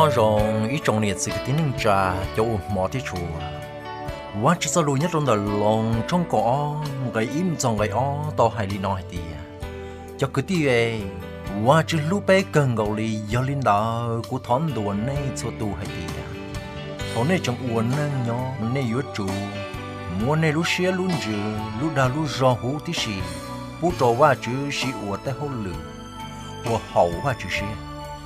Nyob zoo ib tsoom niam txiv kwv tij neej tsa cov uas hmov thiab tshua. Vajtswv txoj lus nyob rau ntawm Loos tshooj kaum ob nqe ib mus txog nqe ob tau hais li no hais tias, cov kwv tij, Vajtswv hlub peb kawg nkaus li, yog li ntawd kuv thov ntuas nej txhua tus hais tias, thaum nej tseem ua neej nyob nej yuav tsum muab nej lub siab lub ntsws lub dag lub zog huv tib si pub rau Vajtswv siv ua tej hauj lwm uas haum Vajtswv siab.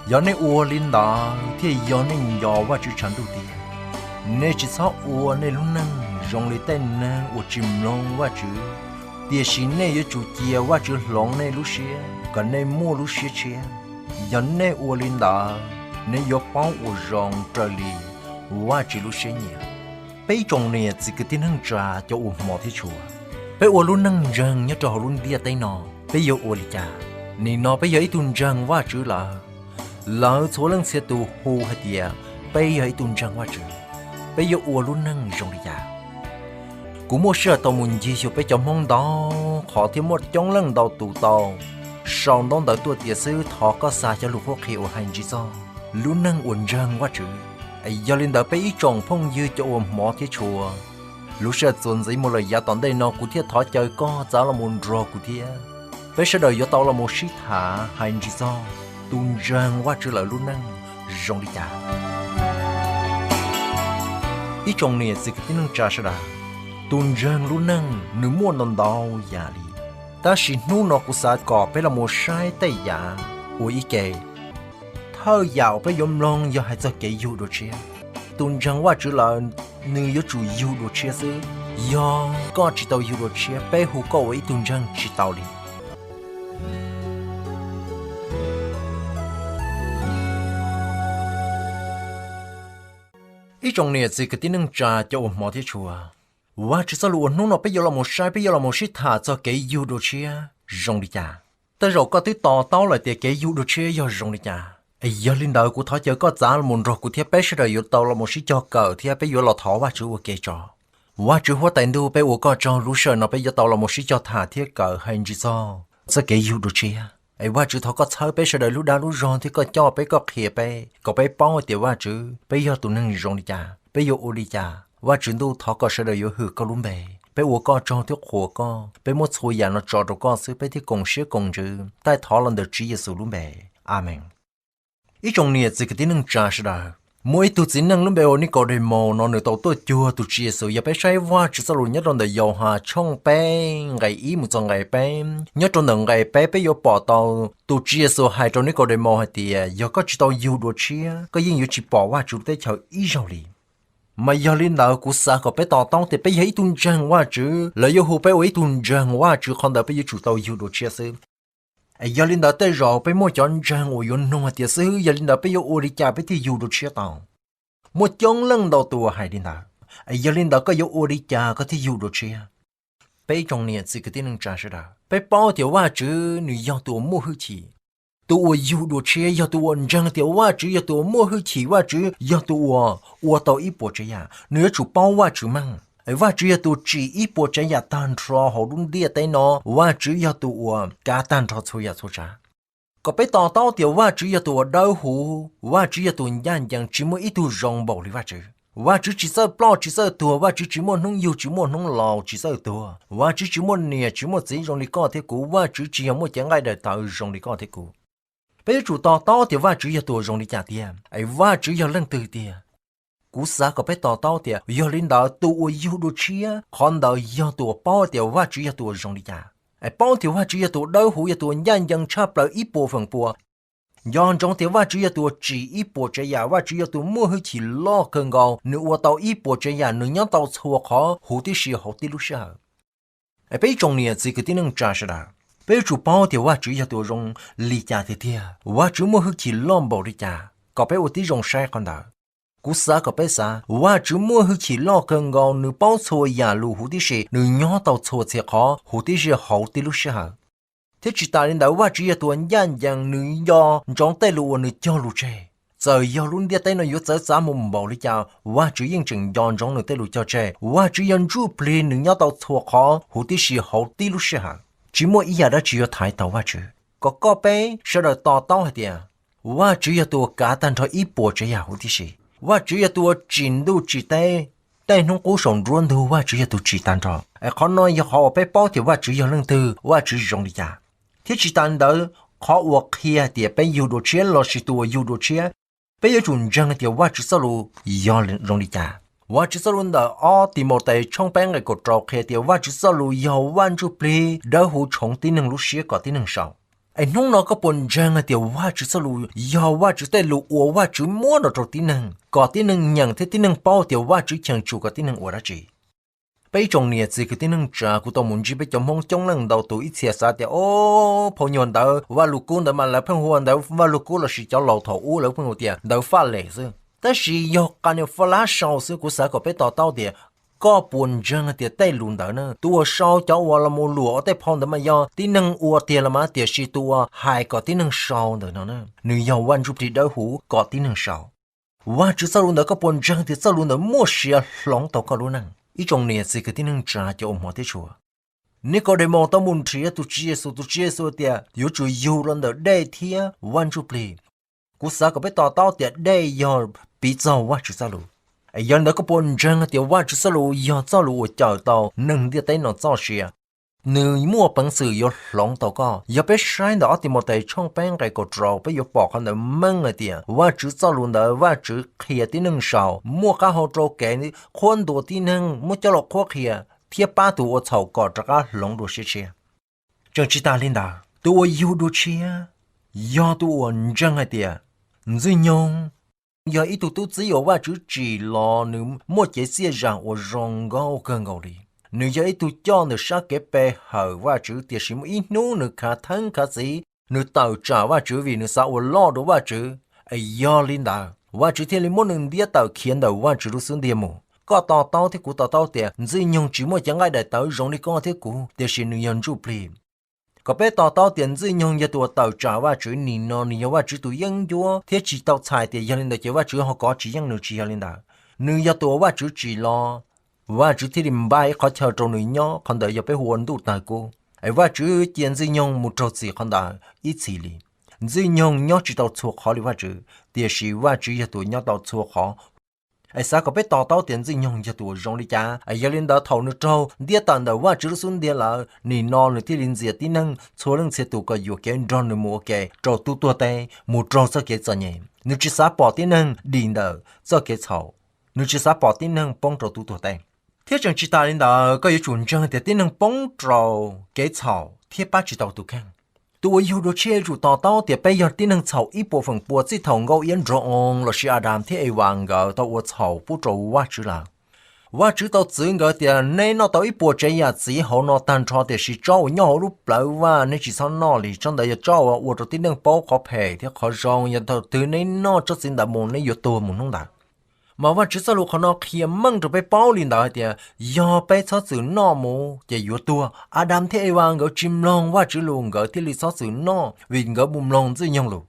Yog nej ua li ntawd thiaj yog nej nco Vajtswv tshav ntuj tiag. Nej tsis txhob ua nej lub neej zoo li tej neeg uas tsis mloog Vajtswv, tiam sis nej yuav tsum cia Vajtswv hloov nej lub siab kom nej muaj lub siab tshiab. Yog nej ua li ntawd, nej yuav paub ua zoo raws li Vajtswv lub siab nyiam. Peb ib tsoom niam txiv kwv tij neej tsa cov uas hmov thiab tshua, peb ua lub neej ntseeg nyob rau hauv lub ntiaj teb no, peb yuav ua li cas? Nim no peb yog ib tug ntseeg Vajtswv lawm, lawv txhua leej txhia tus hu hais tias peb yog ib tug ntseeg Vajtswv, peb yuav ua lub neej zoo li cas? Kuv muaj sij hawm tau mus ncig xyuas peb cov Hmoob ntau qhov thiab muaj coob leej ntau tus tau sau ntaub ntawv tuaj tias xwb thov koj xa cov lus qhuab qhia uas hais ntsig txog lub neej uas ntseeg Vajtswv. Yog li ntawd peb ib tsoom phooj ywg cov uas hmov thiab tshua, lub sij hawm txuas ntxiv mus lawm yav tom ntej no kuv thiaj thov caw koj txav los mus nrog kuv thiab peb sawv daws yuav tau los mus sib tham hais ntsig txog tus ntseeg Vajtswv lawm lub neej zoo li cas. Ib tsoom niam txiv kwv tij neej tsa sawv daws, tus ntseeg lub neej nws muaj ntau ntau yam li, tab sis hnub no kuv xav kom peb los mus saib tej yam ua ib ke. Thawj yam uas peb yuav mloog yog hais txog kev yug dua tshiab. Tus ntseeg Vajtswv lawm, nws yuav tsum yug dua tshiab xwb. Yog koj tsis tau yug dua tshiab, peb hu koj ua ib tug ntseeg tsis tau li. Ib tsoom niam txiv kwv tij neej tsa cov uas hmov thiab tshua, Vajtswv txoj lus uas hnub no peb yuav los mus saib, peb yuav los mus sib tham txog kev yug dua tshiab zoo li cas. Tej zaum koj twb to taub lawm tias kev yug dua tshiab yog zoo li cas. Yog li ntawd kuv thov caw koj txav los mus nrog kuv thiab peb sawv daws yuav tau los mus sib cog kawm thiab peb yuav los thov Vajtswv ua ke tso. Vajtswv huab tais ntuj, peb ua koj tsaug, lub sij hawm no peb yuav tau los mus sib cog tham thiab kawm hais ntsig txog txoj kev yug dua tshiab. Es Vajtswv thov koj txhawb peb sawv daws lub dag lub zog thiab koj coj peb, koj qhia peb kom peb paub tias Vajtswv, peb yog tus neeg zoo li cas, peb yuav ua li cas. Vajtswv ntuj, thov kom sawv daws yuav hwm koj lub npe. Peb ua koj tsaug thiab qhuas koj, peb muab txhua yam no tso rau koj xwb peb thiaj koom siab koom ntsws. Taij thov los ntawm Tswv Yexus lub npe, Amees. Ib tsoom niam txiv kwv tij neej tsa sawv daws, muaj ib tug txiv neej lub npe ua Nikaudemaus no nws tau tuaj cuag tus Tswv Yexus. Yog peb saib Vajtswv txoj lus nyob rau ntawm Yauhas tshooj peb nqe ib mus txog nqe peb, nyob rau ntawm nqe peb peb yuav pom tau tus Tswv Yexus hais rau Nikaudemaus hais tias, yog koj tsis tau yug dua tshiab, koj yeej yuav tsis pom Vajtswv lub teb chaws ib zaug li. Mas yog li ntawd kuv xav kom peb to taub tias peb yog ib tug ntseeg Vajtswv, lawv yuav hu peb ua ib tug ntseeg Vajtswv, qhov ntawd peb yuav tsum tau yug dua tshiab xwb. Es yog li ntawd tej zaum peb muaj cov ntseeg uas yuav nug hais tias, xib hwb, yog li ntawd peb yuav ua li cas peb thiaj yug dua tshiab tau? Muaj coob leej ntau tus hais li ntawd. Es yog li ntawd koj yuav ua li cas koj thiaj yug dua tshiab? Peb ib tsoom niam txiv kwv tij neej tsa sawv daws, peb paub tias Vajtswv nws yog tus uas muaj hwj chim. Tus uas yug dua tshiab yog tus uas ntseeg tias Vajtswv yog tus uas muaj hwj chim, Vajtswv yog tus uas ua tau ib puas tsav yam. Nws yuav tsum paub Vajtswv meej. Vajtswv yog tus tsim ib puas tsav yam tag nrho hauv lub ntiaj teb no, Vajtswv yog tus uas kav tag nrho txhua yam txhua tsav. Kom peb to taub tias Vajtswv yog tus uas dawb huv, Vajtswv yog tus ncaj ncees, tsis muaj ib tug zoo npaum li Vajtswv. Vajtswv tsis txawj ploj tsis txawj tuag, Vajtswv tsis muaj hnub yug tsis muaj hnub laus tsis txawj tuag, Vajtswv tsis muaj niam tsis muaj txiv zoo li koj thiab kuv, Vajtswv tsis yog muaj cev nqaij daim tawv zoo li koj thiab kuv. Peb yuav tsum to taub tias Vajtswv yog tus uas zoo li cas tiag, es Vajtswv yog leej twg tiag. Kuv xav kom peb to taub tias yog li ntawd tus uas yug dua tshiab, qhov ntawd yog tus uas paub tias Vajtswv yog tus uas zoo li cas. Es paub tias Vajtswv yog tus uas dawb huv, yog tus uas ncaj ncees tshaj plaws ib puas feem pua. Nco ntsoov tias Vajtswv yog tus uas tsim ib puas tsav yam, Vajtswv yog tus muaj hwj chim loj kawg nkaus, nws ua tau ib puas tsav yam, nws nyob tau txhua qhov huv tib si hauv tib lub sij hawm. Es peb ib tsoom niam txiv kwv tij neej tsa sawv daws, peb yuav tsum paub tias Vajtswv yog tus uas zoo li cas tiag tiag, Vajtswv muaj hwj chim loj npaum li cas, kom peb ua tib zoo saib qhov ntawd. Kuv xav kom peb xav, Vajtswv muaj hwj chim loj kawg nkaus, nws paub txhua yam lus huv tib si, nws nyob tau txhua txhia qhov huv tib si hauv tib lub sij hawm. Thiab tsis tas li ntawd, Vajtswv yog tus uas ncaj ncees, nws nco ntsoov tej lus uas nws cog lus tseg. Txawm yog lub ntiaj teb no yuav txawv txav mus npaum li cas, Vajtswv yeej tseem nco ntsoov nws tej lus cog tseg. Vajtswv yog ntsuj plig, nws nyob tau txhua qhov huv tib si hauv tib lub sij hawm. Tsis muaj ib yam dab tsi yuav thaiv tau Vajtswv. Kom koj peb sawv daws to taub hais tias Vajtswv yog tus uas kav tag nrho ib puas tsav yam huv tib si. Vajtswv yog tus uas tsim ntuj tsim teb, tej hnub qub saum nruab ntug Vajtswv yog tus tsim tag nrho. Es qhov no yog qhov uas peb paub tias Vajtswv yog leej twg, Vajtswv zoo li cas. Thiab tsis tas li ntawd, qhov uas qhia tias peb yug dua tshiab lossis tus uas yug dua tshiab, peb yuav tsum ntseeg tias Vajtswv txoj lus yog zoo li cas. Vajtswv txoj lus ntawm ob Timautes tshooj peb nqe kaum rau qhia tias Vajtswv txoj lus yog Vaj Ntsujplig dawb huv tshoov tib neeg lub siab kom tib neeg sau. Es hnub no koj puas ntseeg hais tias Vajtswv txoj lus yog Vajtswv tej lus uas Vajtswv muab rau rau tib neeg kom tib neeg nyeem thiab tib neeg paub tias Vajtswv cheem tsum kom tib neeg ua dab tsi? Peb ib tsoom niam txiv kwv tij neej tsa, kuv tau mus ntsib peb cov Hmoob coob leej ntau tus ib txhia xav tias, o, phau nyuag ntawv Vaj Lug Kub ntawd mas lawv pheej hu ua ntawv Vaj Lug Kub lossis cov laus thaum ub lawv pheej hu tias ntawv faj lem xwb. Tab sis yog qhov niag faj lab sau xwb, kuv xav kom peb to taub tias koj puas ntseeg tias tej lus ntawd na, tus uas sau cov uas los mus luam ua tej phau ntawd mas yog tib neeg ua tiag los mas, tiam sis tus uas hais kom tib neeg sau ntawm no na, nws yog Vaj Ntsujplig dawb huv kom tib neeg sau. Vajtswv txoj lus ntawd koj puas ntseeg tias txoj lus ntawd muaj sia hloov tau koj lub neej? Ib tsoom niam txiv kwv tij neej tsa cov uas hmov thiab tshua, Nikaudemoos tau mus nrhiav tus Tswv Yexus, tus Tswv Yexus tias yuav tsum yug los ntawm dej thiab Vaj Ntsujplig. Kuv xav kom peb to taub tias dej yog piv txog Vajtswv txoj lus. Es yog li ntawd koj puas ntseeg tias Vajtswv txoj lus yog txoj lus uas cawm tau neeg ntiaj teb no txoj sia? Nws muaj peev xwm yuav hloov tau koj. Yog peb saib ntawm ob Timautes tshooj peb nqe kaum rau, peb yuav pom qhov ntawd meej hais tias Vajtswv txoj lus ntawd Vajtswv qhia tib neeg sau, muaj qab hau rau kev qhuab ntuas tib neeg, muab coj los qhuab qhia thiab pab tus ua txhaum kom rov qab hloov dua siab tshiab. Tseem tsis tas li ntawd, tus uas yug dua tshiab yog tus uas ntseeg hais tias Ntxwg Nyoog yog ib tug tub txib uas Vajtswv tsim los, nws muaj cev txiaj zam uas zoo nkauj kawg nkaus li. Nws yog ib tug coj ntawm sab kev pe hawm Vajtswv, tiam sis muaj ib hnub nws khav theeb khav txiv, nws tawm tsam Vajtswv vim nws xav ua loj dua Vajtswv. Es yog li ntawd Vajtswv thiaj li muab nws ntiab tawm khiav ntawm Vajtswv lub xub ntiag mus. Koj to taub thiab kuv to taub tias Ntxwg Nyoog tsis muaj cev nqaij daim tawv zoo li koj thiab kuv, tiam sis nws yog Ntsujplig. Kom peb to taub tias Ntxwg Nyoog yog tus uas tawm tsam Vajtswv, nim no nws yog Vajtswv tus yeeb ncuab thiab tsis tau txhais tias yog li ntawd ces Vajtswv ho kov tsis yeej nws, tsis yog li ntawd. Nws yog tus uas Vajtswv tsim los, Vajtswv thiaj li npaj ib qhov chaw rau nws nyob, qhov ntawd yog peb hu ua ntuj tawg kub. Es Vajtswv cia Ntxwg Nyoog mus raug txim qhov ntawd ib txhis li. Ntxwg Nyoog nyob tsis tau txhua qhov li Vajtswv, tiam sis Vajtswv yog tus uas nyob tau txhua qhov. Es xav kom peb to taub tias Ntxwg Nyoog yog tus uas zoo li cas. Es yog li ntawd thaum nws raug ntiab tawm ntawm Vajtswv lub xub ntiag lawm, nim no nws thiaj li ntxias tib neeg txhua leej txhia tus kom yuam kev nrog nws mus ua ke rau tub tuag teb, mus raug txoj kev txom nyem. Nws tsis xav pom tib neeg dim ntawm txoj kev txhaum, nws tsis xav pom tib neeg poob rau tub tuag teb. Thiab tseem tsis tas li ntawd, koj yuav tsum ntseeg tias tib neeg poob rau kev txhaum thiab pab tsis tau tus kheej. Tus uas yug dua tshiab yuav tsum to taub tias peb yog tib neeg txhaum ib puas feem pua txij thaum Nkauj Iab Nraug Oo lossis Adas thiab Evas nkawd tau ua txhaum pub rau Vajtswv lawm. Vajtswv tau txwv nkawd tias neb noj tau ib puas tsav yam txiv hauv no tag nrho, tiam sis tsob uas nyob hauv lub plawv vaj neb tsis txhob noj li, tsob ntawd yog tsob uas ua rau tib neeg paub qhov phem thiab qhov zoo, yog thaum twg neb noj tsob txiv ntawd mus neb yuav tuag mus hnub ntawd. Mas Vajtswv txoj lus qhov no qhia meej rau peb paub li ntawd hais tias yog peb txhob txwm noj mus ces yuav tuag. Adas thiab Evas nkawd tsis mloog Vajtswv lus, nkawd thiaj li txhob txwm noj vim nkawd mus mloog Ntxwg Nyoog lus.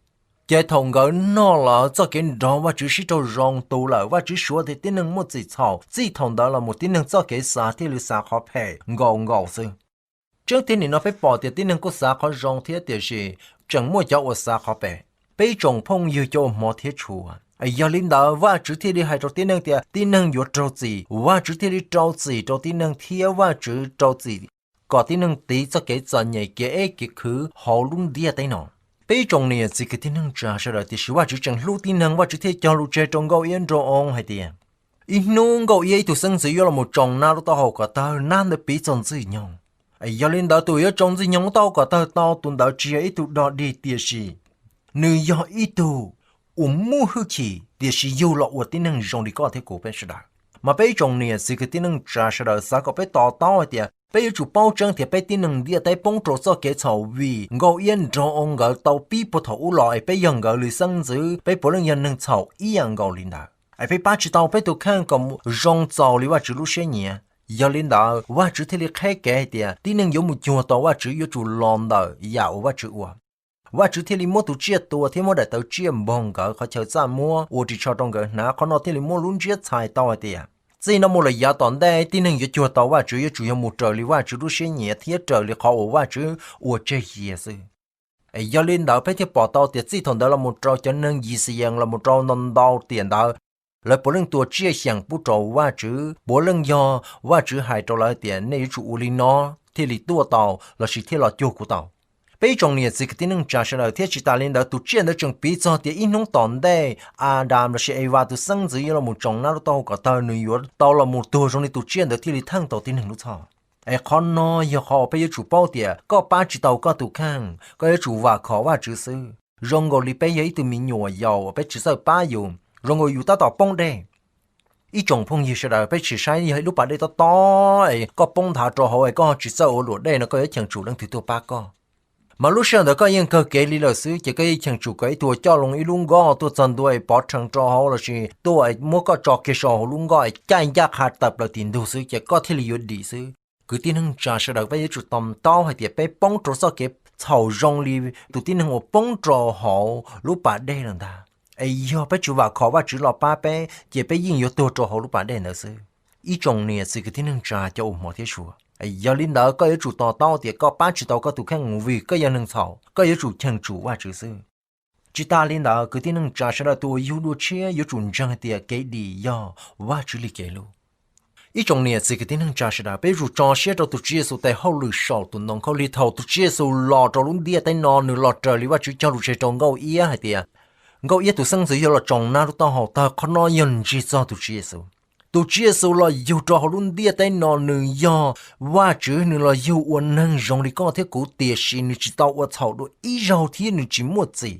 Ces thaum nkawd noj lawm, txoj kev nrog Vajtswv sib raug zoo tu lawm, Vajtswv suav tias tib neeg muaj txim txhaum, txij thaum ntawd los mus tib neeg txoj kev xav thiaj li xav qhov phem nkaus nkaus xwb. Tseeb tiag nim no peb pom tias tib neeg kuj xav qhov zoo thiab, tiam sis tseem muaj cov uas xav qhov phem. Peb ib tsoom phooj ywg cov uas hmov thiab tshua, yog li ntawd Vajtswv thiaj li hais rau tib neeg tias tib neeg yuav raug txim, Vajtswv thiaj li rau txim rau tib neeg thiab Vajtswv rau txim kom tib neeg tiv txoj kev txom nyem kev eb kev khwv hauv lub ntiaj teb no. Peb ib tsoom niam txiv kwv tij neej tsa sawv daws, tiam sis Vajtswv tseem hlub tib neeg, Vajtswv thiaj cog lus tseg rau Nkauj Iab Nraug Oo hais tias ib hnub Nkauj Iab ib tug xeeb ntxwv yuav los mus tsoo nab lub taub hau kom tawg, nab ntawd piv txog Ntxwg Nyoog. Yog li ntawd tus yuav tsoo Ntxwg Nyoog lub taub hau kom tawg tau, tus ntawd tsis yog ib tug dog dig, tiam sis nws yog ib tug uas muaj hwj chim, tiam sis yug los ua tib neeg zoo li koj thiab kuv peb sawv daws. Mas peb ib tsoom niam txiv kwv tij neej tsa sawv daws, xav kom peb to taub hais tias peb yuav tsum paub tseeb tias peb tib neeg ntiaj teb poob rau txoj kev txhaum vim Nkauj Iab Nraug Oo nkawd tau pib puag thaum ub los, es peb yog nkawd li xeeb ntxwv, peb puav leej yog neeg txhaum ib yam nkaus li ntawd, es peb pab tsis tau peb tus kheej kom zoo txaus li Vajtswv lub siab nyiam. Yog li ntawd Vajtswv thiaj li qheb kev hais tias tib neeg yuav mus cuag tau Vajtswv yuav tsum los ntawm yam uas Vajtswv ua. Vajtswv thiaj li muab tus tsiaj tua thiab muab daim tawv tsiaj npog nkawd qhov chaw txaj muab ua ris tsho rau nkawd hnav. Qhov no thiaj li muab lub ntsiab txhais tau hais tias txij no mus lawm yav tom ntej tib neeg yuav cuag tau Vajtswv yuav tsum yog mus raws li Vajtswv lub siab nyiam thiab raws li qhov uas Vajtswv ua tseg cia xwb. Yog li ntawd peb thiaj pom tau tias txij thaum ntawd los mus rau cov neeg Yixayees los mus rau ntau ntau tiam ntawd, lawv puav leej tua tsiaj xyeem pub rau Vajtswv, puav leej yog Vajtswv hais rau lawv tias nej yuav tsum ua li no thiaj li tuaj tau lossis thiaj los cuag kuv tau. Peb ib tsoom niam txiv kwv tij neej tsa sawv daws, thiab tsis tas li ntawd tus tsiaj ntawd tseem piv txog tias ib hnub tom ntej Adas lossis Evas tus xeeb ntxwv yuav los mus tsoo nab lub taub hau kom tawg, nws yuav tau los mus tuag zoo li tus tsiaj ntawd thiaj li theej tau tib neeg lub txhoj. Es qhov no yog qhov uas peb yuav tsum paub tias koj pab tsis tau koj tus kheej, koj yuav tsum vam khom Vajtswv xwb. Zoo nkaus li peb yog ib tug me nyuam yaus uas peb tsis txawj pab yus, zoo nkaus yus tab tom poob dej. Ib tsoom phooj ywg sawv daws, peb sim saib yog ib lub pas dej tob tob es koj poob nthav rau hauv es koj tsis txawj ua luam dej no koj yuav cheem tsum leej twg tuaj pab koj? Mas lub sij hawm ntawd koj yeej kawg kev li lawm xwb ces koj yeej cheem tsum kom ib tug coj loo ib lub nkoj tuaj txog ntua es pov rhees rau hauv lossis tuaj muab koj tso kiag saum hauv lub nkoj es caij ncaj qha tawm plaws tim ntug xwb ces koj thiaj li yuav dim xwb. Kwv tij neej tsa sawv daws, peb yuav tsum to taub hais tias peb poob rau txoj kev txhaum zoo li tus tib neeg uas poob rau hauv lub pas dej lawm ntag. Es yog peb tsis vam khom Vajtswv los pab peb ces peb yeej yuav tuag rau hauv lub pas dej ntawd xwb. Ib tsoom niam txiv kwv tij neej tsa cov uas hmov thiab tshua, yog li ntawd koj yuav tsum to taub tias koj pab tsis tau koj tus kheej vim koj yog neeg txhaum, koj yuav tsum cheem tsum Vajtswv xwb. Tsis tas li ntawd kwv tij neej tsa sawv daws, tus uas yug dua tshiab yuav tsum ntseeg hais tias kev dim yog Vajtswv li kev hlub. Ib tsoom niam txiv kwv tij neej tsa sawv daws, peb yuav tsum tso siab rau tus Tswv Yexus tes hauj lwm saum tus ntoo khaub lig. Thaum tus Tswv Yexus los rau lub ntiaj teb no, nws los raws li Vajtswv cog lus tseg rau Nkauj Iab hais tias Nkauj Iab tus xeeb ntxwv yuav los tsoo nab lub taub hau tawg. Qhov no yog ntsig txog tus Tswv Yexus. Tus Tswv Yexus los yug rau hauv lub ntiaj teb no, nws yog Vajtswv, nws los yug ua neeg zoo li koj thiab kuv, tiam sis nws tsis tau ua txhaum dua ib zaug thiab nws tsis muaj txim.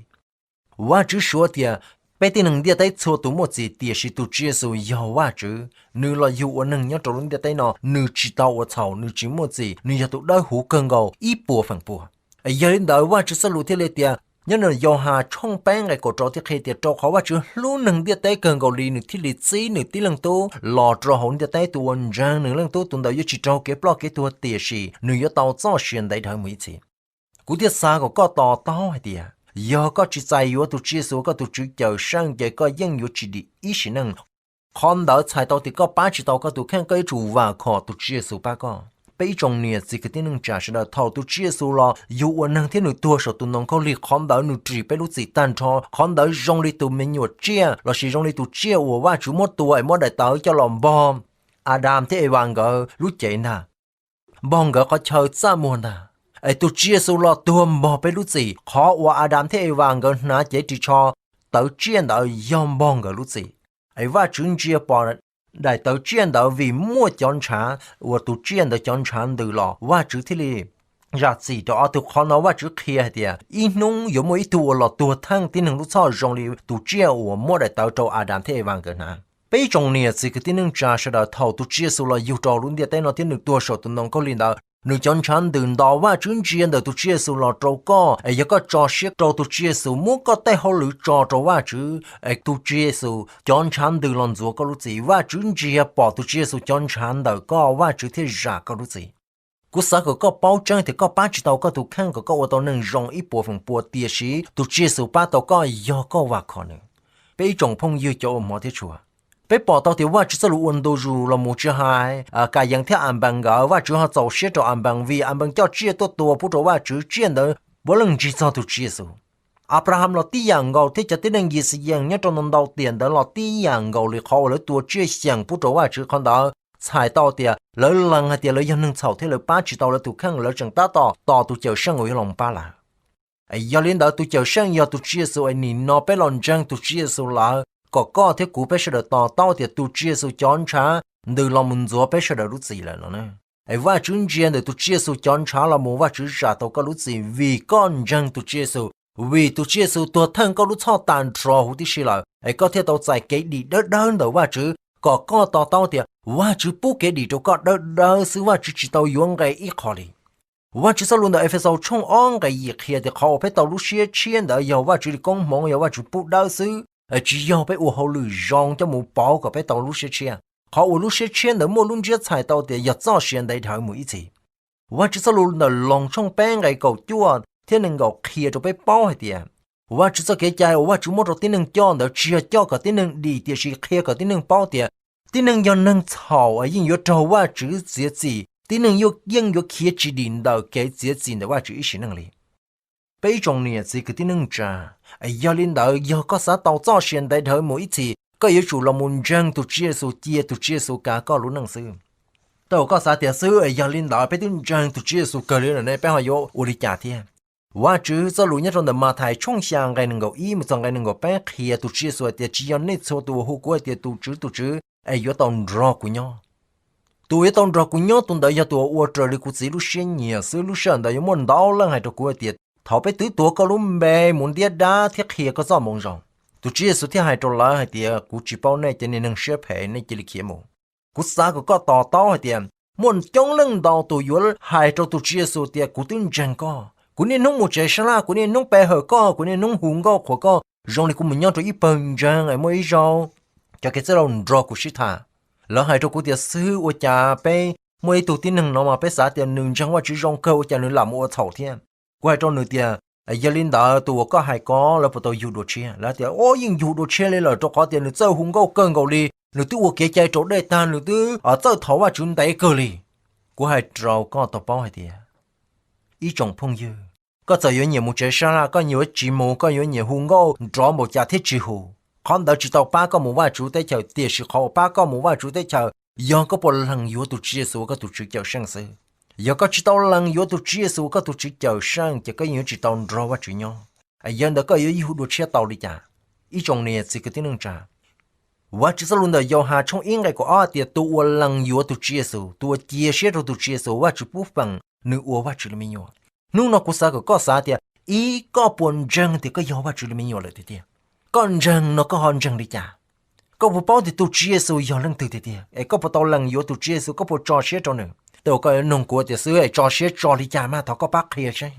Vajtswv suav tias peb tib neeg ntiaj teb txhua tus muaj txim, tiam sis tus Tswv Yexus yog Vajtswv, nws los yug ua neeg nyob rau lub ntiaj teb no, nws tsis tau ua txhaum, nws tsis muaj txim, nws yog tus dawb huv kawg nkaus ib puas feem pua. Yog li ntawd Vajtswv txoj lus thiaj li tias, nyob ntawm Yauhas tshooj peb nqe kaum rau thiaj qhia tias rau qhov Vajtswv hlub neeg ntiaj teb kawg nkaus li nws thiaj li txib nws tib leeg tub los rau hauv ntiaj teb. Tus uas ntseeg nws leej tub tus ntawd yuav tsis raug kev ploj kev tuag, tiam sis nws yuav tau txoj sia ntev dhawv mus ib txhis. Kuv thiaj xav kom koj to taub hais tias yog koj tsis txais yuav tus Tswv Yexus ua koj tus Tswv Cawmseej ces koj yeej yuav tsis dim ib sim neej. Qhov ntawd txhais tau tias koj pab tsis tau koj tus kheej, koj yuav tsum vam khom tus Tswv Yexus pab koj. Peb ib tsoom niam txiv kwv tij neej tsa sawv daws, thaum tus Tswv Yexus los yug ua neeg thiab nws tuag saum tus ntoo khaub lig, qhov ntawd nws ris peb lub txim tag nrho. Qhov ntawd zoo li tus me nyuam tsiaj lossis zoo li tus tsiaj uas Vajtswv muab tua es muab daim tawv coj los npog Adas thiab Evas nkawd lub cev ntag, npog nkawd qhov chaw txaj muag ntag. Es tus Tswv Yexus los tuag npog peb lub txim. Qhov uas Adas thiab Evas nkawd hnav cev ris tsho tawv tsiaj ntawd yog npog nkawd lub txim. Es Vajtswv ntsia pom daim tawv tsiaj ntawd vim muaj cov ntshav uas tus tsiaj ntawd cov ntshav ntws los, Vajtswv thiaj li zam txim rau ob tug. Qhov no Vajtswv qhia hais tias ib hnub yuav muaj ib tug uas los tuag theej tib neeg lub txhoj zoo li tus tsiaj uas muab daim tawv rau Adas thiab Evas nkawd hnav. Peb ib tsoom niam txiv kwv tij neej tsa sawv daws, thaum tus Tswv Yexus los yug rau lub ntiaj teb no thiab nws tuag saum tus ntoo khaub lig ntawd, nws cov ntshav ntws nto. Vajtswv ntsia ntawm tus Tswv Yexus los rau koj, es yog koj tso siab rau tus Tswv Yexus, muab koj tej hauj lwm tso rau Vajtswv, es tus Tswv Yexus cov ntshav ntws los ntxuav koj lub txim. Vajtswv ntsia pom tus Tswv Yexus cov ntshav ntawm koj, Vajtswv thiaj zam koj lub txim. Kuv xav kom koj paub tseeb tias koj pab tsis tau koj tus kheej kom koj ua tau neeg zoo ib puas feem pua, tiam sis tus Tswv Yexus pab tau koj yog koj vam khom nws. Peb ib tsoom phooj ywg cov uas hmov thiab tshua, peb pom tau tias Vajtswv txoj lus ua ntu zus los mus tsis hais Kayees thiab Anpees nkawd, Vajtswv ho txaus siab rau Anpees vim Anpees coj tsiaj tuaj tua pub rau Vajtswv, tsiaj ntawd puav leej ntsig txog tus Tswv Yexus. Aplaham los tib yam nkaus thiab cov tib neeg Yixayees nyob rau ntau ntau tiam ntawd los tib yam nkaus li qhov uas lawv tua tsiaj xyeem pub rau Vajtswv. Qhov ntawd txhais tau tias lawv lees hais tias lawv yog neeg txhaum thiab lawv pab tsis tau lawv tus kheej, lawv tseem tab tom tos tus Cawmseej uas yuav los pab lawv. Yog li ntawd tus Cawmseej yog tus Tswv Yexus, es nim no peb los ntseeg tus Tswv Yexus lawm, kom koj thiab kuv peb sawv daws to taub tias tus Tswv Yexus cov ntshav ntws los mus ntxuav peb sawv daws lub txim lawm no. Es Vajtswv ntsia ntawm tus Tswv Yexus cov ntshav los mus, Vajtswv zam tau koj lub txim vim koj ntseeg tus Tswv Yexus, vim tus Tswv Yexus tuag theej koj lub txhoj tag nrho huv tib si lawm, es koj thiaj tau txais kev dim dawb dawb ntawm Vajtswv, kom koj to taub tias Vajtswv pub kev dim rau koj dawb dawb xwb, Vajtswv tsis tau yuav nqe ib qho li. Vajtswv txoj lus ntawm Efexaus tshooj ob nqe yim qhia tias qhov uas peb tau lub siab tshiab ntawd yog Vajtswv li koob hmoov, yog Vajtswv pub dawb xwb, tsis yog peb ua hauj lwm zoo coj mus pauv kom peb tau lub siab tshiab. Qhov uas lub siab tshiab ntawd muaj lub ntsiab txhais tau tias yog txoj sia ntev dhawv mus ib txhis. Vajtswv txoj lus ntawm Loos tshooj peb nqe kaum cuaj thiab nees nkaum qhia rau peb paub hais tias Vajtswv txoj kev cai uas Vajtswv muab rau tib neeg coj ntawd tsis yog coj kom tib neeg dim, tiam sis qhia kom tib neeg paub tias tib neeg yog neeg txhaum es yeej yuav raug Vajtswv txiav txim, tib neeg yeej yuav khiav tsis dim ntawm kev txiav txim ntawm Vajtswv ib sim neej li. Peb ib tsoom niam txiv kwv tij neej tsa, yog li ntawd yog koj xav tau txoj sia ntev dhawv mus ib txhis, koj yuav tsum los mus ntseeg tus Tswv Yexus, cia tus Tswv Yexus kav koj lub neej xwb. Tej zaum koj xav tias xwb, yog li ntawd peb twb ntseeg tus Tswv Yexus kawg li lawm ne, peb ho yuav ua li cas thiab? Vajtswv txoj lus nyob rau ntawm Mathais tshooj xya nqe nees nkaum ib mus txog nqe nees nkaum peb qhia tus Tswv Yexus hais tias, tsis yog nej txhua tus uas hu kuv hais tias tus Tswv, tus Tswv, es yuav tau nrog kuv nyob. Tus uas yuav tau nrog kuv nyob tus ntawd yog tus uas ua raws li kuv Txiv lub siab nyiam xwb. Lub sij hawm ntawd yuav muaj ntau leej hais rau kuv hais tias, thaum peb twb tuav koj lub npe mus ntiab dab thiab qhia koj txoj moo zoo. Tus Tswv Yexus thiaj hais rau lawv hais tias, kuv tsis paub nej, cov niag neeg siab phem, nej cia li khiav mus. Kuv xav kom koj to taub hais tias, muaj coob leej ntau tus yuav hais rau tus Tswv Yexus tias, kuv twb ntseeg koj, kuv niaj hnub mus tsev sab laj, kuv niaj hnub pe hawm koj, kuv niaj hnub hu nkauj qhuas koj, zoo li kuv mus nyob rau ib pawg ntseeg es muaj ib zaug cov kev txwj laus nrog kuv sib tham. Lawv hais rau kuv tias, xwb, ua cas peb muaj ib tug tib neeg no mas peb xav tias nws ntseeg Vajtswv zoo kawg, ua cas nws lam mus ua txhaum thiab? Kuv hais rau nws tias, yog li ntawd tus uas koj hais ko lawv puas tau yug dua tshiab? Lawv tias, o, yeej yug dua tshiab li lawm, rau qhov tias nws txawj hu nkauj kawg nkaus li, nws twb ua kev cai raus dej tag, nws twb txawj thov Vajtswv ntev kawg li. Kuv hais rau koj tau paub hais tias, ib tsoom phooj ywg, koj txawm yuav nyiam mus tsev sab laj, koj yuav tsis mus, koj yuav nyiam hu nkauj nrov npaum cas thiab tsis hu, qhov ntawd tsis tau pab koj mus Vajtswv teb chaws. Tiam sis qhov uas pab koj mus Vajtswv teb chaws yog koj puas lees yuav tus Tswv Yexus ua koj tus Tswv Cawmseej xwb. Yog koj tsis tau lees yuav tus Tswv Yexus ua koj tus Tswv Cawmseej ces koj yeej yuav tsis tau nrog Vajtswv nyob. Yog li ntawd koj yuav yug dua tshiab tau li cas? Ib tsoom niam txiv kwv tij neej tsa, Vajtswv txoj lus ntawm Yauhas tshooj ib nqe kaum ob tias, tus uas lees yuav tus Tswv Yexus, tus uas cia siab rau tus Tswv Yexus, Vajtswv pub feem nws ua Vajtswv lub me nyuam. Hnub no kuv xav kom koj xav tias, ib, koj puas ntseeg tias koj yog Vajtswv lub me nyuam lawm tiag tiag? Koj ntseeg no koj ho ntseeg li cas? Koj puas paub tias tus Tswv Yexus yog leej twg tiag tiag? Es koj puas tau lees yuav tus Tswv Yexus? Koj puas tso siab rau nws? Tej zaum koj yuav nug kuv tias, xwb, es tso siab tso li cas mas thov koj pab qhia seb.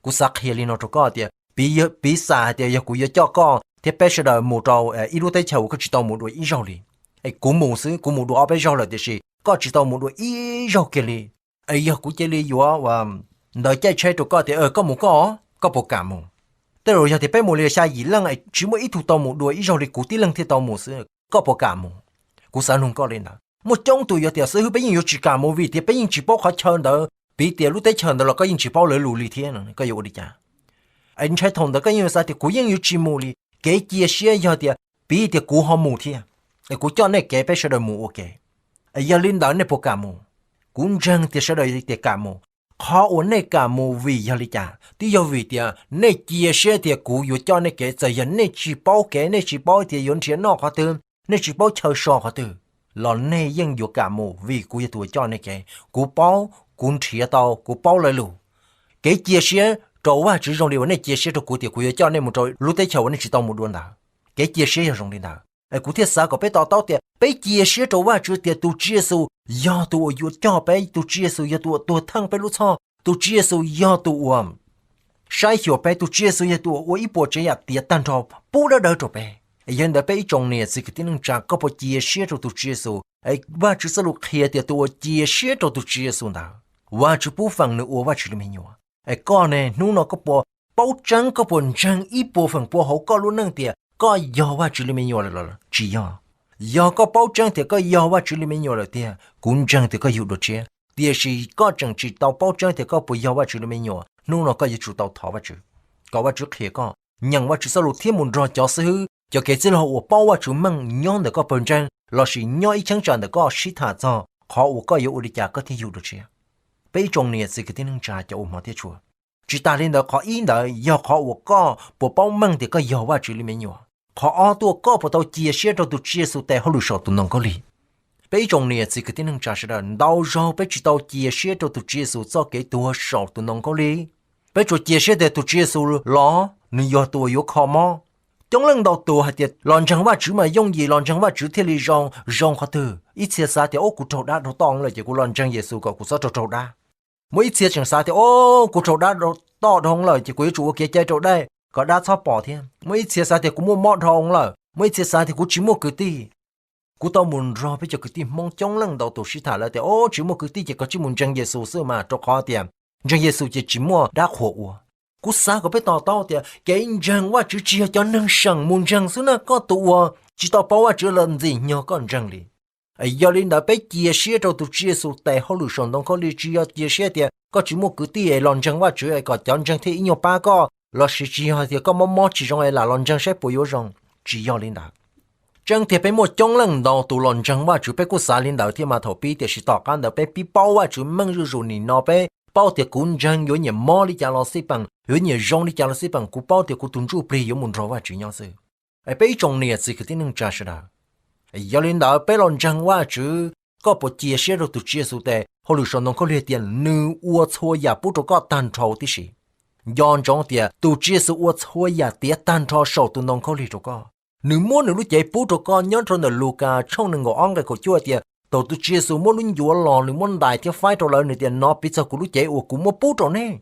Kuv xav qhia li no rau koj tias, piv xam hais tias yog kuv yuav coj koj thiab peb sawv daws mus rau ib lub teb chaws uas koj tsis tau mus dua ib zaug li. Es kuv mus xwb, kuv mus dua ob peb zaug lawm tiam sis koj tsis tau mus dua ib zaug kiag li. Es yog kuv cia li yuav ntawv caij tsheb rau koj tias, koj mus koj, koj puas kam mus? Tej zaum yog tias peb mus li xya yim leej es tsis muaj ib tug tau mus dua ib zaug li, kuv tib leeg thiaj tau mus xwb, koj puas kam mus? Kuv xav nug koj li ntawd. Muaj coob tus yuav tias, xib hwb, peb yeej yuav tsis kam mus vim tias peb yeej tsis paub qhov chaw ntawd, piv tias lub teb chaws ntawd los koj yeej tsis paub lawv lus li thiab, koj yuav ua li cas? Es ntshai thaum ntawd koj yeej yuav xav tias kuv yeej yuav tsis mus li. Kev cia siab yog tias, piv tias kuv ho mus thiab, es kuv coj nej kev, peb sawv daws mus ua ke. Es yog li ntawd nej puas kam mus? Kuv ntseeg tias sawv daws tias kam mus. Qhov uas nej kam mus vim yog li cas? Twb yog vim tias nej cia siab tias kuv yuav coj nej kev, txawm yog nej tsis paub kev, nej tsis paub tias yuav nrhiav noj qhov twg, nej tsis paub chaw so qhov twg, los nej yeej yuav kam mus vim kuv yog tus uas coj nej kev. Kuv paub, kuv nrhiav tau, kuv paub lawv lus. Kev cia siab rau Vajtswv zoo li uas nej cia siab rau kuv tias kuv yuav coj nej mus rau lub teb chaws uas nej tsis tau mus dua ntawd. Kev cia siab yog zoo li ntawd. Es kuv thiaj xav kom peb to taub tias peb cia siab rau Vajtswv tias tus Tswv Yexus yog tus uas yuav coj peb, tus Tswv Yexus yog tus uas tuag theej peb lub txhoj, tus Tswv Yexus yog tus uas saib xyuas peb, tus Tswv Yexus yog tus uas ua ib puas tsav yam tiav tag nrho pub dawb dawb rau peb. Es yog li ntawd peb ib tsoom niam txiv kwv tij neej tsa, koj puas cia siab rau tus Tswv Yexus? Es Vajtswv txoj lus qhia tias tus uas cia siab rau tus Tswv Yexus ntawd, Vajtswv pub feem nws ua Vajtswv lub me nyuam. Es koj ne, hnub no koj puas paub tseeb, koj puas ntseeg ib puas feem pua hauv koj lub neej tias koj yog Vajtswv lub me nyuam lawm los tsis yog? Yog koj paub tseeb tias koj yog Vajtswv lub me nyuam lawm tiag, kuv ntseeg tias koj yug dua tshiab. Tiam sis koj tseem tsis tau paub tseeb tias koj puas yog Vajtswv lub me nyuam, hnub no koj yuav tsum tau thov Vajtswv kom Vajtswv qhia koj nyeem Vajtswv txoj lus thiab mus nrog cov xib hwb, cov kev txwj laug uas paub Vajtswv meej nyob ntawm koj pawg ntseeg lossis nyob ib cheeb tsam ntawm koj sib tham txog qhov uas koj yuav ua li cas koj thiaj yug dua tshiab. Peb ib tsoom niam txiv kwv tij neej tsa cov uas hmov thiab tshua, tsis tas li ntawd, qhov ib ntawd yog qhov uas koj puas paub meej tias koj yog Vajtswv lub me nyuam. Qhov ob tuaj, koj puas tau cia siab rau tus Tswv Yexus tes hauj lwm saum tus ntoo khaub lig? Peb ib tsoom niam txiv kwv tij neej tsa sawv daws, ntau zaug peb tsis tau cia siab rau tus Tswv Yexus txoj kev tuag saum tus ntoo khaub lig. Peb tsuas cia siab tias tus Tswv Yexus los nws yog tus uas yuav kho mob. Coob leej ntau tus hais tias los ntseeg Vajtswv mas yooj yim, los ntseeg Vajtswv thiaj li zoo. Zoo qhov twg? Ib txhia xav tias, o, kuv raug dab raug toj lawm ces kuv los ntseeg Yexus kom kuv txhob raug raug dab. Muaj ib txhia tseem xav tias, o, kuv raug dab raug toj dhau lawm ces kuv yuav tsum ua kev cai raus dej kom dab txhob pom thiab. Muaj ib txhia xav tias kuv muaj mob dhau lawm. Muaj ib txhia xav tias kuv tsis muaj kwv tij. Kuv tau mus nrog peb cov kwv tij Hmoob coob leej ntau tus sib tham, lawv tias, o, tsis muaj kwv tij ces koj cia li mus ntseeg Yexus xwb mas, rau qhov tias ntseeg Yexus ces tsis muaj dab qhuas ua. Kuv xav kom peb to taub tias kev ntseeg Vajtswv tsis yog cov neeg seem mus ntseeg xwb na. Koj tus uas tsis tau paub Vajtswv los ntxim nyog koj ntseeg li. Yog li ntawd, peb cia siab rau tus Tswv Yexus tes hauj lwm saum ntoo khaub lig, tsis yog cia siab tias koj tsis muaj kwv tij es los ntseeg Vajtswv es kom cov ntseeg thiaj ib nyuag pab koj, lossis tsis yog tias koj mob mob tsis zoo es lam los ntseeg saib puas yuav zoo. Tsis yog li ntawd. Tseeb tiag peb muaj coob leej ntau tus los ntseeg Vajtswv, peb kuj xav li ntawd thiab mas thaum pib, tiam sis tom qab ntawd peb pib paub Vajtswv meej zuj zus nim no, peb paub tias kuv ntseeg yuav nyiam mob li cas los xij peem, yuav nyiam zoo li cas los xij peem, kuv paub tias kuv tus ntsuj plig yuav mus nrog Vajtswv nyob xwb. Es peb ib tsoom niam txiv kwv tij neej tsa sawv daws, yog li ntawd peb los ntseeg Vajtswv, koj puas cia siab rau tus Tswv Yexus tes hauj lwm saum ntoo khaub lig tias nws ua txhua yam pub rau koj tag nrho huv tib si? Nco ntsoov tias tus Tswv Yexus ua txhua yam tiav tag nrho saum tus ntoo khaub lig rau koj. Nws muab nws lub cev pub rau koj. Nyob rau ntawm Lukas tshooj nees nkaum ob nqe kaum cuaj tias thaum tus Tswv Yexus muab lub ncuav los, nws muab ntais thiab faib rau lawv, nws tias nov piv txog kuv lub cev uas kuv muab pub rau nej.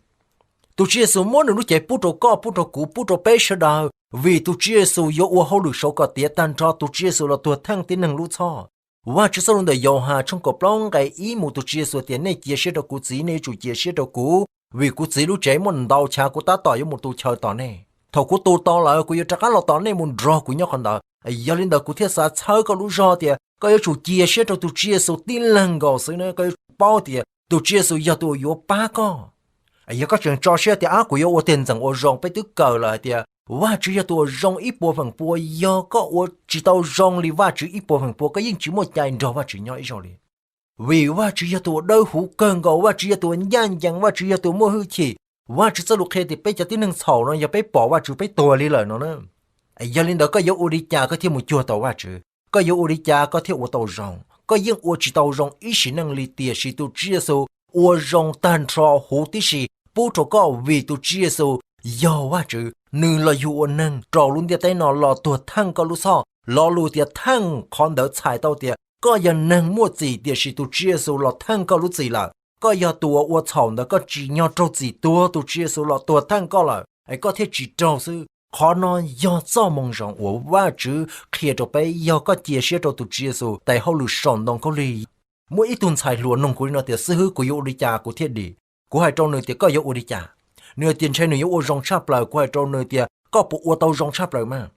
Tus Tswv Yexus muab nws lub cev pub rau koj, pub rau kuv, pub rau peb sawv daws, vim tus Tswv Yexus yuav ua hauj lwm saum kom tiav tag nrho. Tus Tswv Yexus los tuag theej tib neeg lub txhoj. Vajtswv txoj lus ntawm Yauhas tshooj kaum plaub nqe ib mus, tus Tswv Yexus tias nej cia siab rau kuv Txiv, nej yuav tsum cia siab rau kuv, vim kuv Txiv lub tsev muaj ntau chav, kuv tab tom yuav mus tu chaw tos nej. Thaum kuv tu tau lawm, kuv yuav rov qab los tos nej mus nrog kuv nyob qhov ntawd. Yog li ntawd kuv thiaj xav txhawb koj lub zog tias koj yuav tsum cia siab rau tus Tswv Yexus tib leeg nkaus xwb na. Koj yuav tsum paub tias tus Tswv Yexus yog tus uas yuav pab koj. Yog koj tseem tso siab tias ab kuv yuav ua tiag ntxeem ua zoo, peb twb kawm lawm hais tias Vajtswv yog tus uas zoo ib puas feem pua. Yog koj ua tsis tau zoo li Vajtswv ib puas feem pua, koj yeej tsis muaj cai nrog Vajtswv nyob ib zaug li. Vim Vajtswv yog tus uas dawb huv kawg nkaus, Vajtswv yog tus uas ncaj ncees, Vajtswv yog tus uas muaj hwj chim. Vajtswv txoj lus qhia tias peb cov tib neeg txhaum no yog peb pom Vajtswv peb tuag li lawm no na. Yog li ntawd koj yuav ua li cas koj thiaj mus cuag tau Vajtswv? Koj yuav ua li cas koj thiaj ua tau zoo? Koj yeej ua tsis tau zoo ib sim neej li, tiam sis tus Tswv Yexus ua zoo tag nrho huv tib si pub rau koj, vim tus Tswv Yexus yog Vajtswv, nws los yug ua neeg rau lub ntiaj teb no los tuag theej koj lub txhoj. Lo lus tias theej qhov ntawd txhais tau tias koj yog neeg muaj txim, tiam sis tus Tswv Yexus los theej koj lub txim lawm. Koj yog tus uas ua txhaum ntawd, koj tsim nyog raug txim tuag, tus Tswv Yexus los tuag theej koj lawm es koj thiaj tsis raug xwb. Qhov no yog txoj moo zoo uas Vajtswv qhia rau peb, yog koj cia siab rau tus Tswv Yexus tes hauj lwm saum ntoo khaub lig. Muaj ib tug ntxhais hluas nug kuv li no tias xib hwb, kuv yuav ua li cas kuv thiaj dim? Kuv hais rau nws tias koj yuav ua li cas? Nws tias ntshe nws yuav ua zoo tshaj plaws. Kuv hais rau nws tias koj puas ua tau zoo tshaj plaws mas?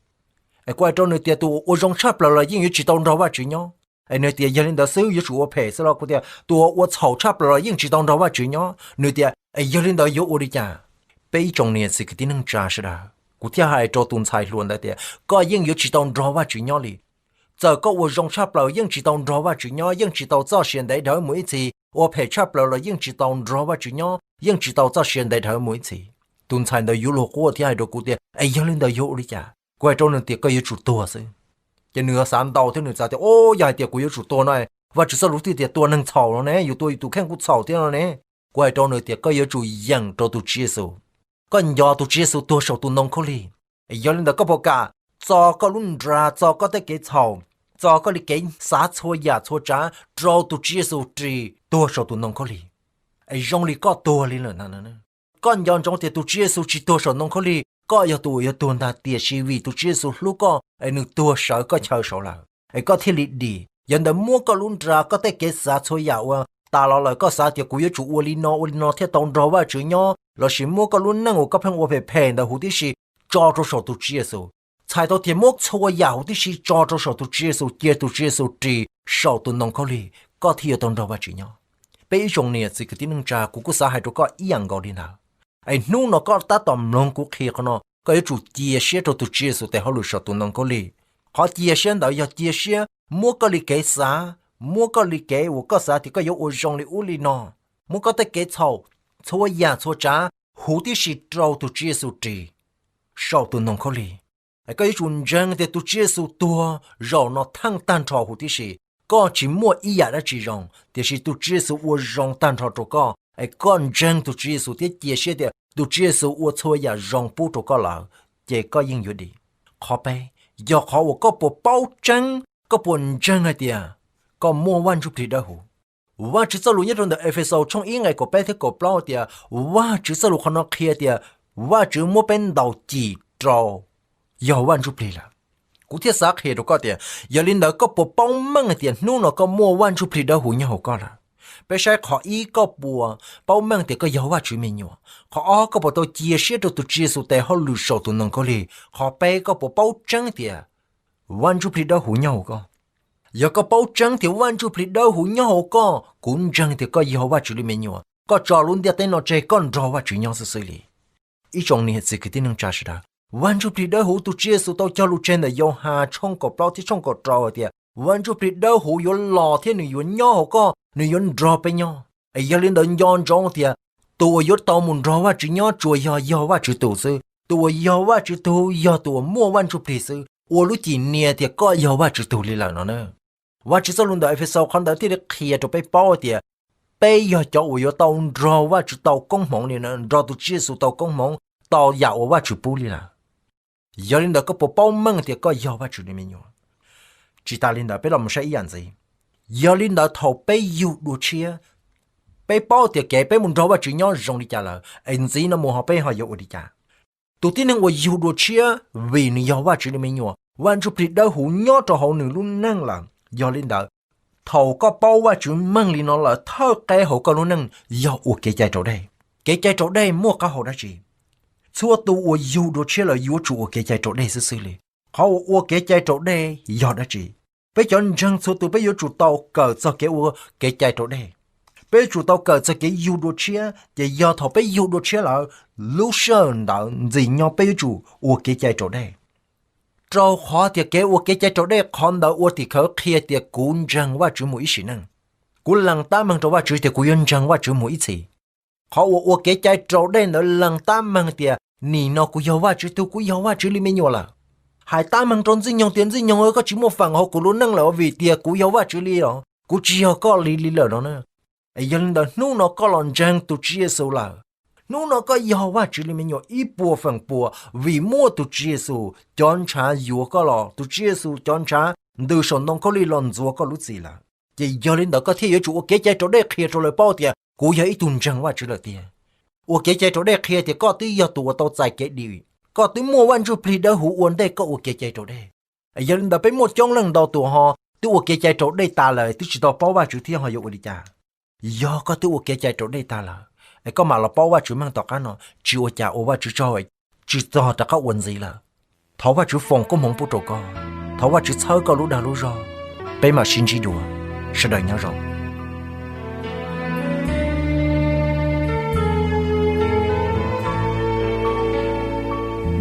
Es kuv hais rau nws tias tus uas ua zoo tshaj plaws los yeej yuav tsis tau nrog Vajtswv nyob. Es nws tias yog li ntawd xwb yuav tsum ua phem xwb los? Kuv tias tus uas ua txhaum tshaj plaws los yeej tsis tau nrog Vajtswv nyob. Nws tias es yog li ntawd yuav ua li cas? Peb ib tsoom niam txiv kwv tij neej tsa sawv daws, kuv thiaj hais rau tus ntxhais hluas ntawd tias koj yeej yuav tsis tau nrog Vajtswv nyob li. Txawm koj ua zoo tshaj plaws yeej tsis tau nrog Vajtswv nyob, yeej tsis tau txoj sia ntev dhawv mus ib txhis. Ua phem tshaj plaws los yeej tsis tau nrog Vajtswv nyob, yeej tsis tau txoj sia ntev dhawv mus ib txhis. Tus ntxhais ntawd yuav luag quaj thiab hais rau kuv tias es yog li ntawd yuav ua li cas? Kuv hais rau nws tias koj yuav tsum tuag xwb. Ces nws xav ntau thiab nws txav tias o, yog hais tias kuv yuav tsum tuag no, Vajtswv txoj lus twb tias tua neeg txhaum no ne, yus tua yus tus kheej kuj txhaum thiab no ne. Kuv hais rau nws tias koj yuav tsum yeem rau tus Tswv Yexus. Koj nco tus Tswv Yexus tuag saum tus ntoo khaub lig. Yog li ntawd koj puas kam txo koj lub nra, txo koj tej kev txhaum, txo koj li kev xav txhua yam txhua tsav rau tus Tswv Yexus ris tuag saum tus ntoo khaub lig, es zoo li koj tuag li lawm ntag? Koj nco ntsoov tias tus Tswv Yexus tsis tuag saum ntoo khaub lig koj yog tus uas yuav tuag ntag, tiam sis vim tus Tswv Yexus hlub koj es nws tuag sawv koj chaw saud lawm es koj thiaj li dim. Yog ntawd muab koj lub nra, koj tej kev xav txhua yam uas tas los lawm, koj xav tias kuv yuav tsum ua li no ua li no thiaj tau nrog Vajtswv nyob, lossis muab koj lub neej uas koj pheej ua phem phem ntawd huv tib si tso rau saum tus Tswv Yexus. Txhais tau tias muab txhua yam huv tib si tso rau saum tus Tswv Yexus, cia tus Tswv Yexus ris saum tus ntoo khaub lig, koj thiaj yuav tau nrog Vajtswv nyob. Peb ib tsoom niam txiv kwv tij neej tsa, kuv kuj xav hais rau koj ib yam nkaus li ntawd. Es hnub no koj tab tom mloog kuv qhia qhov no, koj yuav tsum cia siab rau tus Tswv Yexus tes hauj lwm saum tus ntoo khaub lig. Qhov cia siab ntawd yog cia siab muab koj li kev xav, muab koj li kev uas koj xav tias koj yuav ua zoo li ub li no, muab koj tej kev txhaum, txhua yam txhua tsav huv tib si rau tus Tswv Yexus ris saum tus ntoo khaub lig. Es koj yuav tsum ntseeg tias tus Tswv Yexus tuag zaum no theej tag nrho huv tib si, koj tsis muaj ib yam dab tsi zoo, tiam sis tus Tswv Yexus ua zoo tag nrho rau koj, es koj ntseeg tus Tswv Yexus thiab cia siab tias tus Tswv Yexus ua txhua yam zoo pub rau koj lawm, ces koj yeej yuav dim. Qhov peb, yog qhov uas koj puas paub tseeb, koj puas ntseeg hais tias koj muaj Vaj Ntsujplig Dawbhuv. Vajtswv txoj lus nyob rau ntawm Efexaus tshooj ib nqe kaum peb thiab kaum plaub tias, Vajtswv txoj lus qhov no qhia tias Vajtswv muab peb ntaus cim rau yog Vaj Ntsujplig lawm. Kuv thiaj xav qhia rau koj tias, yog li ntawd koj puas paub meej hais tias hnub no koj muaj Vaj Ntsujplig Dawbhuv nyob hauv koj lawm? Peb saib qhov ib, koj puas paub meej tias koj yog Vajtswv me nyuam? Qhov ob, koj puas tau cia siab rau tus Tswv Yexus tes hauj lwm saum tus ntoo khaub lig? Qhov peb, koj puas paub tseeb tias Vaj Ntsujplig Dawbhuv nyob hauv koj? Yog koj paub tseeb tias Vaj Ntsujplig Dawbhuv nyob hauv koj, kuv ntseeg tias koj yog Vajtswv li me nyuam, koj tso lub ntiaj teb no tseg koj nrog Vajtswv nyob xwb xwb li. Ib tsoom niam txiv kwv tij neej tsa sawv daws, Vaj Ntsuj Plig Dawb Huv tus Tswv Yexus tau cog lus tseg ntawm Yauhas tshooj kaum plaub thiab tshooj kaum rau hais tias Vaj Ntsuj Plig Dawb Huv yuav los thiab nws yuav nyob hauv koj, nws yuav nrog peb nyob. Es yog li ntawd nco ntsoov tias tus uas yuav tau mus nrog Vajtswv nyob tsuas yog yog Vajtswv tus xwb. Tus uas yog Vajtswv tus yog tus uas muaj Vaj Ntsuj Plig xwb, ua lub cim nias tias koj yog Vajtswv tus li lawm no na. Vajtswv txoj lus ntawm Efexaus qhov ntawd thiaj li qhia rau peb paub tias peb yog cov uas yuav tau nrog Vajtswv tau koob hmoov li no, nrog tus Tswv Yexus tau koob hmoov, tau yam uas Vajtswv pub li lawm. Yog li ntawd koj puas paub meej tias koj yog Vajtswv li me nyuam? Tsis tas li ntawd peb los mus saib ib yam ntxiv. Yog li ntawd thaum peb yug dua tshiab, peb paub tias kev peb mus nrog Vajtswv nyob zoo li cas lawm, es ntxiv no mus ho peb ho yuav ua li cas? Tus tib neeg uas yug dua tshiab vim nws yog Vajtswv li me nyuam, Vaj Ntsuj Plig Dawb Huv nyob rau hauv nws lub neej lawm. Yog li ntawd, thaum koj paub Vajtswv meej li no lawm, thawj qeb hauv koj lub neej yog ua kev cai raus dej. Kev cai raus dej muaj qab hau dab tsi? Txhua tus uas yug dua tshiab lawm yuav tsum ua kev cai raus dej xwb xwb li. Qhov uas ua kev cai raus dej yog dab tsi? Peb cov ntseeg txhua tus peb yuav tsum tau kawm txog kev ua kev cai raus dej. Peb yuav tsum tau kawm txog kev yug dua tshiab, ces yog thaum peb yug dua tshiab lawm, lub sij hawm ntawd ntxim nyob peb yuav tsum ua kev cai raus dej. Rau qhov tias kev ua kev cai raus dej qhov ntawd ua tim khawv qhia tias kuv ntseeg Vajtswv mus ib sim neej. Kuv lees tab meeg rau Vajtswv tias kuv yuav ntseeg Vajtswv mus ib txhis. Qhov uas ua kev cai raus dej ntawd lees tab meeg tias nim no kuv yog Vajtswv tug, kuv yog Vajtswv li me nyuam lawm. Hais tab meeg rau Ntxwg Nyoog tias Ntxwg Nyoog, koj tsis muaj feem hauv kuv lub neej lawm vim tias kuv yog Vajtswv li os, kuv tsis yog koj li li lawm no na. Yog li ntawd hnub no koj los ntseeg tus Tswv Yexus lawm, hnub no koj yog Vajtswv li me nyuam ib puas feem pua, vim muaj tus Tswv Yexus cov ntshav yuav koj los, tus Tswv Yexus cov ntshav ntws saum ntoo khaub lig los ntxuav koj lub txim lawm. Ces yog li ntawd koj thiaj yuav tsum ua kev cai raus dej qhia rau lawv paub tias kuv yog ib tug ntseeg Vajtswv lawm tiag. Ua kev cai raus dej qhia tias koj twb yog tus uas tau txais kev dim, koj twb muaj Vaj Ntsuj Plig Dawb Huv ua ntej koj ua kev cai raus dej. Yog li ntawd peb muaj coob leej ntau tus ho twb ua kev cai raus dej tas lawm twb tsis tau paub Vajtswv thiab ho yuav ua li cas? Yog koj twb ua kev cai raus dej tas lawm, es koj mam los paub Vajtswv meej tom qab no, tsis ua cas ua Vajtswv tsaug, tsis txog rov qab ua ntxiv lawm. Thov Vajtswv foom koob hmoov pub rau koj, thov Vajtswv txhawb koj lub dag lub zog. Peb mam sib ntsib dua, sawv daws nyob zoo.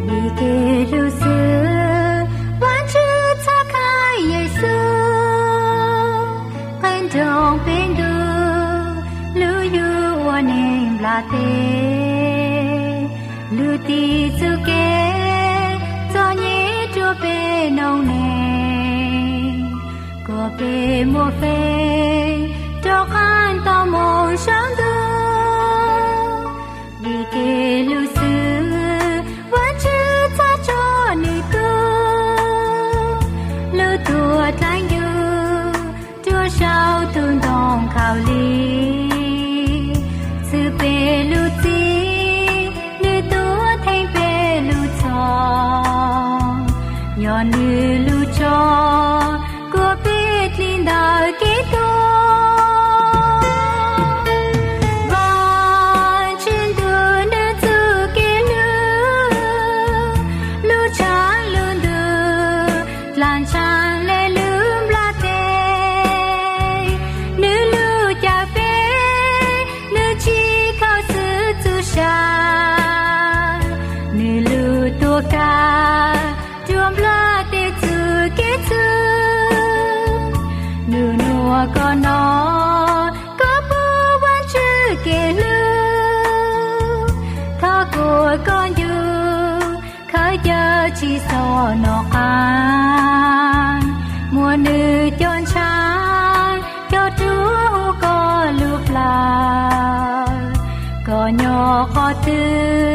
Vim kev hlub xwb, Vajtswv txhawb khawb Yexus, qee nroog peb ntuj, lub yug ua neeg nplas tes, lub txim txuj kev txom nyem rua peb noob neej, kom peb muaj feem rov qab tau moo saum ntuj. Vim kev hlub xwb, Vajtswv txhawb tso nws tug, lub tuam dlaab yug rua saum tus ntoo khaub lig, txhwb peb lub txim, nws tuav theej peb lub txhom, nyob nws lub tso kuas peb dlig ntawm kev tuag. Vaajtswv ntuj nws txuj kev hlub, lub tshaaj lub ntuj dlaab ntshaaj le lub nplaj teb, nws lub cawm peb, nws tsis khaws xwb txuj sa, nws lub tuam kag rua nplaj teb txuj kev txhwb. Nub nua koj nov, koj pum Vaajtswv kev hlub, thov kuas koj ncu, khaws cawm tsi xov nov qaab, muaj nws cov ntshav coj rua huv koj lub plawv, koj nyob qhov twg